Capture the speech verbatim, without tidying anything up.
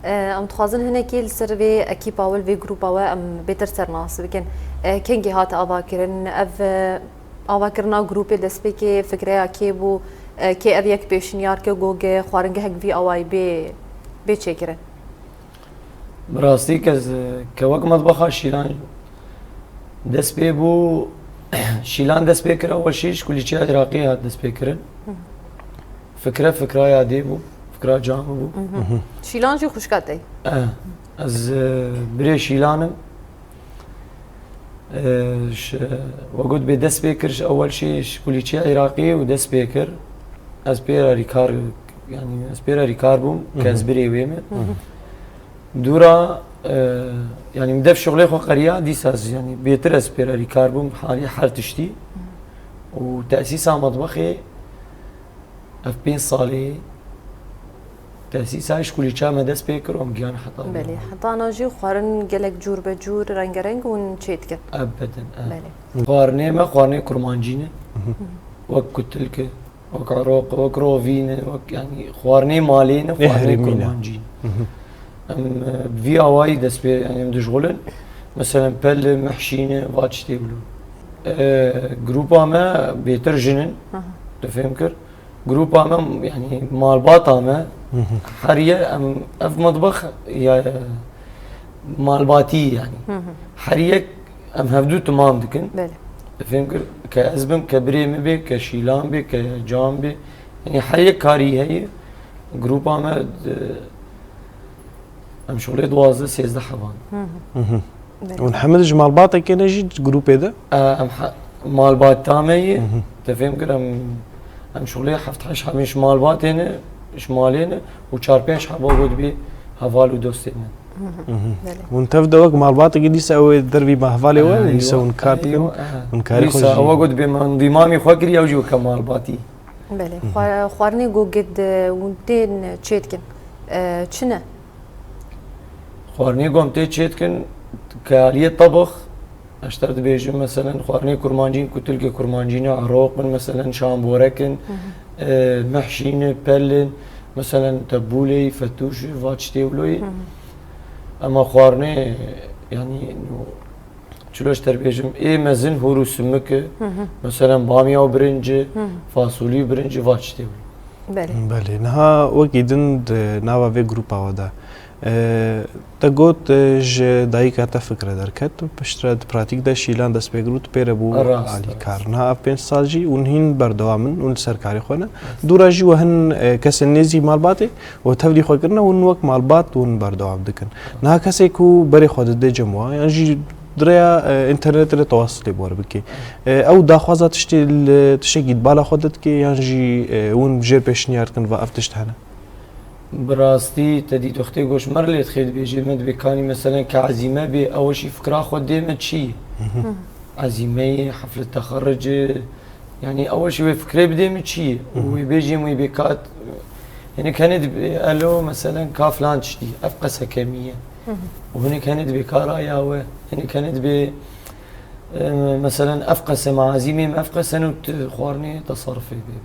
Em dixwazin hinekî li ser vê ekîpa we, li vê grûpa we em bêtir sernas bikin. Kengî hate avakirin? Ev, e, avakirina grûpê destpêkê fikreya kê bû? Kê ev yek pêşniyar kir, got, xwaringehek vî awayî bê, bê çêkirin? Bi rastî ke, ke wek metbexa Şîlan dest pê bû, Şîlan dest pê kir, ewel şî ji kulîçeya Iraqê hat dest pê kirin. Fikre, fikra yadê bû, fikra camî bû. Şîlan jî xwişka te ye? Eh, ez, e, birê Şîlan im. E, ji, we got bê dest pê kir, ji ewel şî ji kulîçeya Iraqê û dest pê kir. Ez pê re rîkar, yanî ez pê re rîkar bûm, ke ez birê wê me. Dûra, e, yanî min dev şixulê xwe qeriya, dîsa ez, yanî bêtir ez pê re rîkar bûm, halî her tiştî. Û tesîsa metbexê, ev pênc salê, tesîsa ji kulîça me dest pê kir û em gihane heta Belê, niha. Heta ana jî xwarin gelek cûr be cûr, rengereng hûn çê dikin. Ebeden, e. Belê. Xwarinê me xwarinê kurmancî ne. Wek kutilke. Wek eroq, wek rovî ne, wek, yanî, xwarinê malê ne, Ê xwarinê herêmî ne. kurmancî ne. Em, e, bi vî awayî dest pê, yanî, em dişxulin. Meselen, pel e, mehşî ne, va tiştê wilo. E, grûpa me bêtir jin in, tu fêm kir. Grûpa me, yanî, malbata me, her ye, em, ev metbex ya, malbatî, yanî. Her yek em hevdû timam dikin. Belê. Fêm kir, ke ez bim, ke birê min bê, ke Şîlan bê, ke Can bê. Yanî her yek karî heye. Grûpa me, e, em şolê duwazdeh sêzdeh hevan. Belê. Hûn hemî ji malbateke ne jî grûpê de? E, em he-, malbata me ye. Te fêm kir, em, em şolê heft heşt hebîn ji malbatê ne, ji malê ne û çar pênc heba got bê heval û dostê me. Belê. Hûn tev de wek malbatekî dîsa ew ê dervî me hevalê we, Eywa, dîsa hûn kar dikin, eywa, aha. Hûn karê xwe Dîsa jî. Ew got bê min dîmamî xwe kiriye, ew jî weke malbatî. Belê. Xwa-, xwarinê ku gid, e, hûn tên çê dikin, e, çi ne? Xwarinê ku em tê çê dikin, ke aliyê tebix, ez te dibêjim, meselen, xwarinê kurmancîn, kutilkê kurmancî ne, eroq in, meselen, şamborek in, e, mehşî ne, pel in, meselen, tebûlê, fetûş, va tiştê wilo ye. Ema xwarinê, yanî, çilo ji te dibêjim, ê mezin hûr û simik e, meselen, bamya û birinc e, fasulî û birinc e, va tiştê wilo. Belê. Belê. Niha wekî din di nava vê grûpa we de, e, te got, e, ji dayika te fikre derket, piştre di pratîk de Şîlan dest pê kir û tu pê re bû Rast, alîkar. Rast. Niha ev pênc sal jî hûn hîn berdewam in, hûn li ser karê xwe ne. Dûra jî we hin, e, kesên nêzî malbatê we tevlî xwe kirine, hûn wek malbat hûn berdewam dikin. Niha kesê ku berê xwe dide cem we, yan jî di rêya, e, înternetê re tewasilê bi we re bike. E, ew daxwaza tiştê li, tiştekî di bala xwe de dike, yan jî, e, hûn jêr pêşniyar dikin, va ev tişt hene? Bi rastî te dît wextê goş me re lê dixê dibêjê, me dibê kanî, meselen, ke ezîme bê, ew jî fikra xwe dê me çi ye? Ezîme ye, hefle texerruc e, yanî ew jî wê fikrê bidê me çi ye? Û wê bêjê wê bê kat, hinek hene dibê, elo, meselen, ka filan tiştî, ev qese kemî ye. Û hinek hene dibê ka raya we, hinek hene dibê, e, meselen, ev qese me, ezîmê me ev qese ne û tu xwarinê teserrufê bê.